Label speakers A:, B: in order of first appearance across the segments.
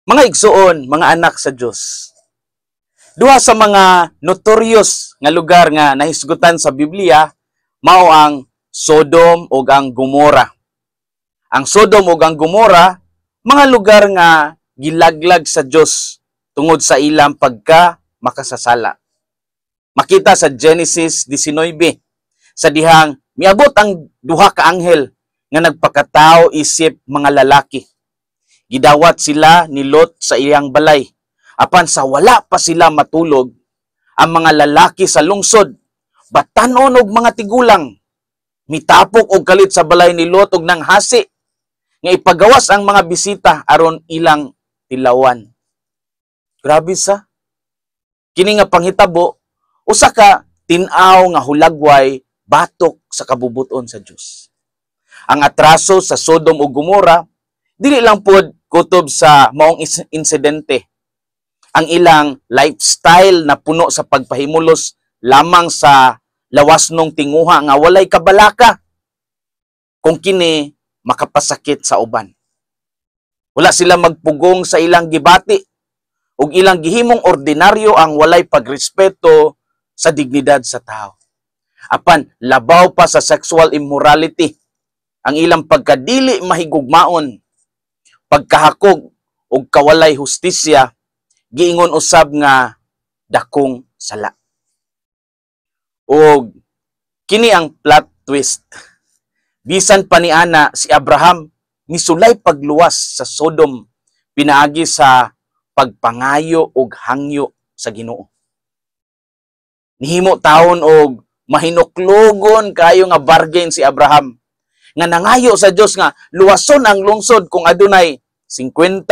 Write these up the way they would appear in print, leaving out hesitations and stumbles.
A: Mga igsuon, mga anak sa Dios. Duha sa mga notorious nga lugar nga nahisgutan sa Biblia mao ang Sodom ug ang Gomora. Ang Sodom ug ang Gomora, mga lugar nga gilaglag sa Dios tungod sa ilang pagka makasasala. Makita sa Genesis 19 sa dihang miabot ang duha ka anghel nga nagpakatao isip mga lalaki. Gidawat sila ni Lot sa iyang balay. Apan sa wala pa sila matulog, ang mga lalaki sa lungsod, batanon og mga tigulang, mitapok og kalit sa balay ni Lot og nanghasi nga ipagawas ang mga bisita aron ilang tilawan. Grabe sa kini nga panghitabo, usa ka tin-aw nga hulagway batok sa kabubuton sa Dios. Ang atraso sa Sodom ug Gomora dili lang pod kutob sa maong insidente. Ang ilang lifestyle na puno sa pagpahimulos lamang sa lawas nung tinguha nga walay kabalaka kung kini makapasakit sa uban. Wala sila magpugong sa ilang gibati ug ilang gihimong ordinaryo ang walay pagrespeto sa dignidad sa tao. Apan labaw pa sa sexual immorality, ang ilang pagkadili mahigugmaon, pagkahakog ug kawalay hustisya, giingon usab nga dakong sala. Og kini ang plot twist. Bisan pa ni ana, si Abraham misulay pagluwas sa Sodom pinaagi sa pagpangayo og hangyo sa Ginoo. Nihimo taon og mahinuklogon kayo nga bargain si Abraham nga nangayo sa Dios nga luwason ang lungsod kung adunay 50.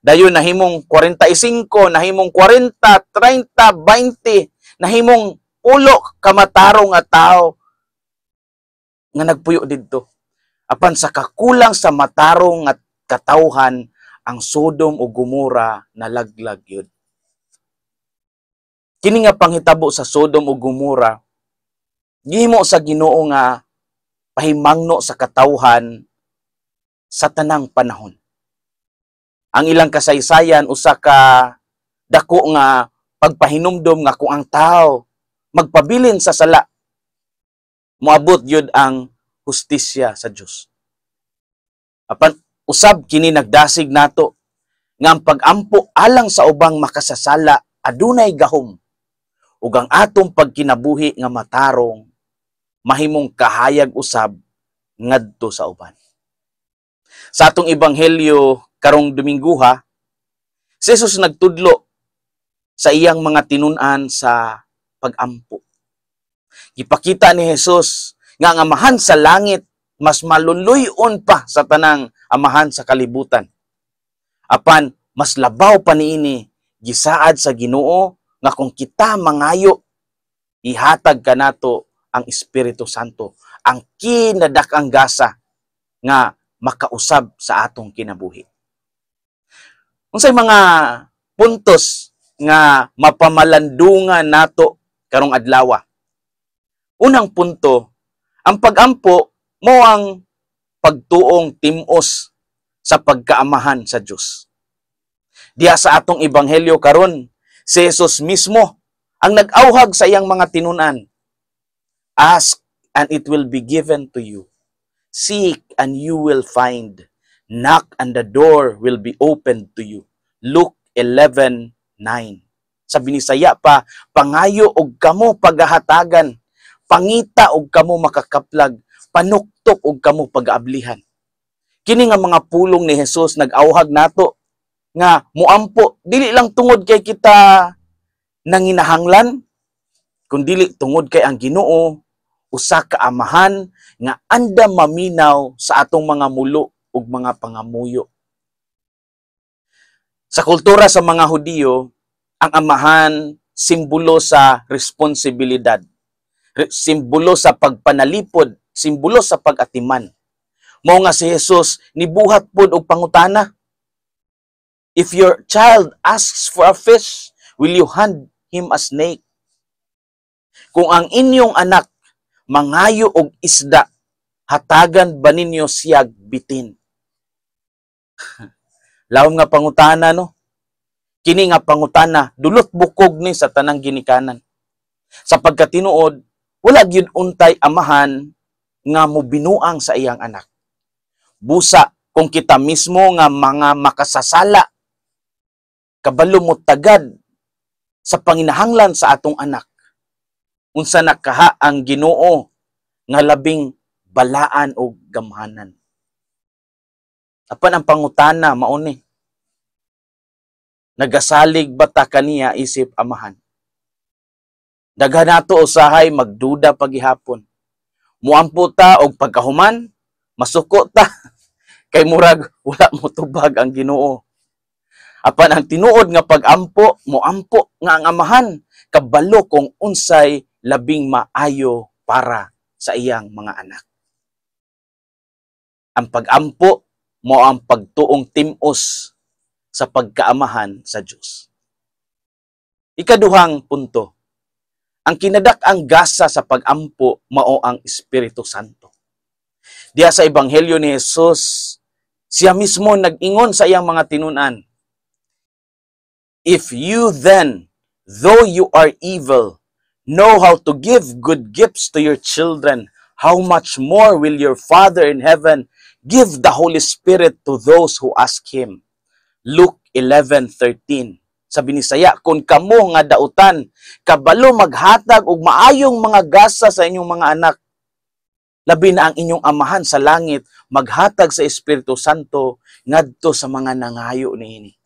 A: Dayon nahimong 45, nahimong 40, 30, 20, nahimong pulo ka matarong nga tao nga nagpuyo didto. Apan sa kakulang sa matarong nga katawhan, ang Sodom ug Gomora nalaglag yun. Kini nga panghitabo sa Sodom ug Gomora gihimo sa Ginoo nga pahimangno sa katawhan sa tanang panahon. Ang ilang kasaysayan usa ka dako nga pagpahinumdom nga kung ang tao magpabilin sa sala, moabot yun ang hustisya sa Dios. Apan usab kini nagdasig nato nga ang pag-ampo alang sa ubang makasasala adunay gahom ug ang atong pagkinabuhi nga matarong mahimong kahayag usab ngadto sa uban. Sa atong ebanghelyo karong Domingguha, si Jesus nagtudlo sa iyang mga tinun-an sa pag-ampo. Gipakita ni Jesus nga ang Amahan sa langit mas maluluy-on pa sa tanang amahan sa kalibutan. Apan mas labaw pa niini, gisaad sa Ginoo nga kung kita mangayo, ihatag kanato ang Espiritu Santo, ang kinadak-ang gasa nga makausab sa atong kinabuhi. Unsay mga puntos nga mapamalandungan nato karong adlaw? Unang punto, ang pag-ampo mao ang pagtuong tim-os sa pagkaamahan sa Dios. Diha sa atong ebanghelyo karon, si Jesus mismo ang nag-awhag sa iyang mga tinun-an. "Ask and it will be given to you. Seek and you will find. Knock and the door will be opened to you." Luke 11:9. Sa Binisaya pa, "Pangayo og kamo pagahatagan, pangita og kamo makakaplag, panuktok og kamo pagaablihan." Kini nga mga pulong ni Jesus nag-awhag nato nga muampo dili lang tungod kay kita nanginahanglan, kundili tungod kay ang Ginoo usa ka amahan nga andam maminaw sa atong mga mulo ug mga pangamuyo. Sa kultura sa mga Hudiyo, ang amahan simbolo sa responsibilidad, simbolo sa pagpanalipod, simbolo sa pag-atiman. Mao nga si Jesus nibuhat pod og pangutana. "If your child asks for a fish, will you hand him a snake? Kung ang inyong anak mangayo og isda, hatagan ba ninyo siyag bitin?" Lawom nga pangutana, no? Kini nga pangutana, dulot bukog ni sa tanang ginikanan. Sa pagkatinuod, wala gyud untay amahan nga mobinuang sa iyang anak. Busa kung kita mismo nga mga makasasala kabalo mo tagad sa panginahanglan sa atong anak, unsa na kaha ang Ginoo nga labing balaan o gamhanan? Apan ang pangutana mao ni: nagasalig ba ta kaniya isip amahan? Daghan nato usahay magduda pagihapon. Muampo ta og pagkahuman, masuko ta kay murag wala mo tubag ang Ginoo. Apan ang tinuod nga pag-ampo, moampo nga ang amahan kabalo kung unsay labing maayo para sa iyang mga anak. Ang pag-ampo mao ang pagtuong tim-os sa pagkaamahan sa Dios. Ikaduhang punto, ang kinadak-ang gasa sa pag-ampo mao ang Espiritu Santo. Diha sa Ebanghelyo ni Jesus, siya mismo nag-ingon sa iyang mga tinun-an, "If you then, though you are evil, know how to give good gifts to your children, how much more will your Father in heaven give the Holy Spirit to those who ask Him?" Luke 11:13. Sa Binisaya, kung kamo nga dautan, kabalo maghatag og maayong mga gasa sa inyong mga anak, labi na ang inyong Amahan sa langit maghatag sa Espiritu Santo ngadto sa mga nangayo niini.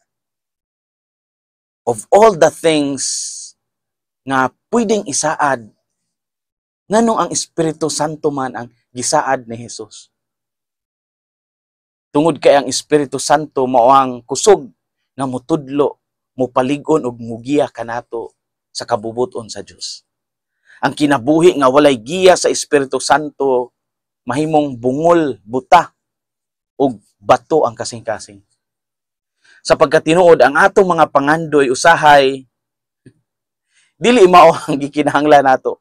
A: Of all the things nga pwedeng isaad, nganong ang Espiritu Santo man ang gisaad ni Jesus? Tungod kay ang Espiritu Santo mao ang kusog nga mutudlo, mupalig-on ug mugiya kanato sa kabubuton sa Dios. Ang kinabuhi nga walay giya sa Espiritu Santo mahimong bungol, buta ug bato ang kasing-kasing. Sa pagkatinuod, ang atong mga pangandoy usahay dili mao ang gikinahanglan nato.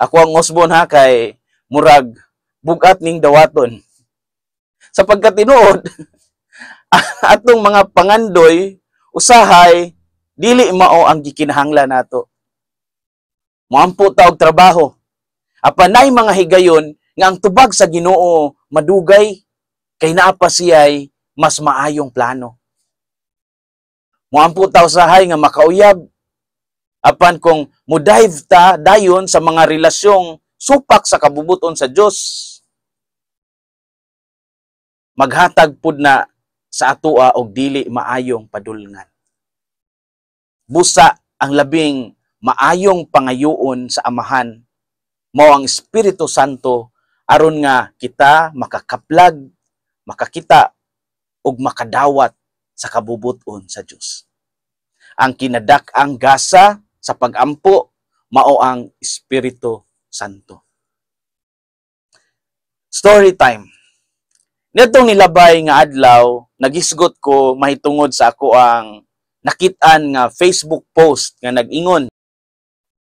A: Ako ang usbon ha, kay murag bugat ning dawaton. Sa pagkatinuod, atong mga pangandoy usahay dili mao ang gikinahanglan nato. Moampo ta og trabaho. Apan nay mga higayon nga ang tubag sa Ginoo madugay kay naa pa siya'y mas maayong plano. Moampo ta usahay nga makauyab. Apan kung mo-dive ta dayon sa mga relasyong supak sa kabubuton sa Dios, maghatag pud na sa atoa og dili maayong padulngan. Busa ang labing maayong pangayoon sa Amahan mao ang Espiritu Santo aron nga kita makakaplag, makakita ug makadawat sa kabubuton sa Dios. Ang kinadak-ang gasa sa pag-ampo mao ang Espiritu Santo. Story time. Nitong nilabay nga adlaw, nagisgot ko mahitungod sa ako ang nakit-an nga Facebook post nga nag-ingon,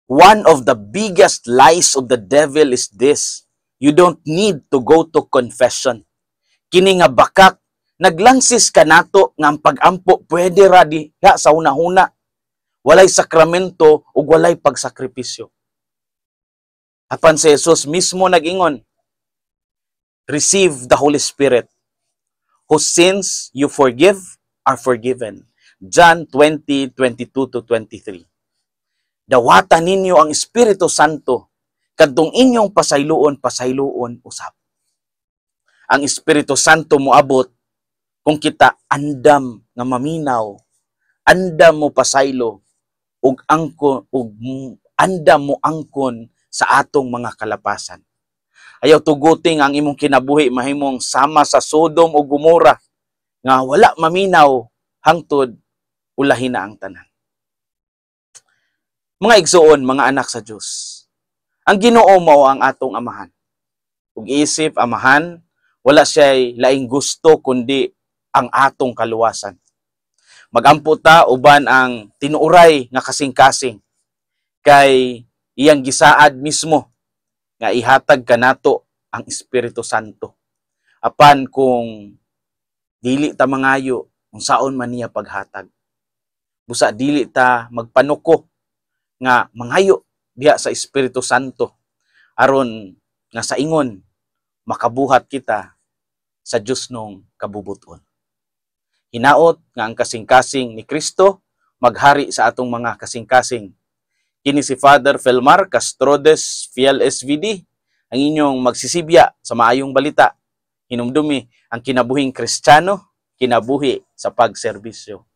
A: "One of the biggest lies of the devil is this: You don't need to go to confession." Kini nga bakak naglangsis kanato nga ang pag-ampo pwede ra diha sa hunahuna. Walay sakramento ug walay pagsakripisyo. Apan si Jesus mismo nag-ingon, "Receive the Holy Spirit. Whose sins you forgive are forgiven." John 20:22 to 23. Dawata ninyo ang Espiritu Santo, kadtong inyong pasayloon, pasayloon usab. Ang Espiritu Santo moabot kung kita andam nga maminaw, andam mo pasaylo ug angkon ug andam mo angkon sa atong mga kalapasan. Ayaw tuguting ang imong kinabuhi mahimong sama sa Sodom o Gomora nga wala maminaw hangtod ulahin na ang tanan. Mga igsuon, mga anak sa Dios. Ang Ginoo mao ang atong Amahan. Ug isip Amahan, wala siya'y laing gusto kundi ang atong kaluwasan. Magampo ta uban ang tinuoray nga kasing-kasing kay iyang gisaad mismo nga ihatag kanato ang Espiritu Santo. Apan kung Dili ta mangayo unsaon man niya paghatag. Busa dili ta magpanuko nga mangayo diha sa Espiritu Santo aron nga sa ingon makabuhat kita sa Dios nung kabubuton. Hinaot nga ang kasing-kasing ni Kristo maghari sa atong mga kasing-kasing. Kini si Father Felmar Castrodes Fiel SVD, ang inyong magsisibya sa maayong balita. Hinumdumi ang kinabuhing Kristiyano, kinabuhi sa pagserbisyo.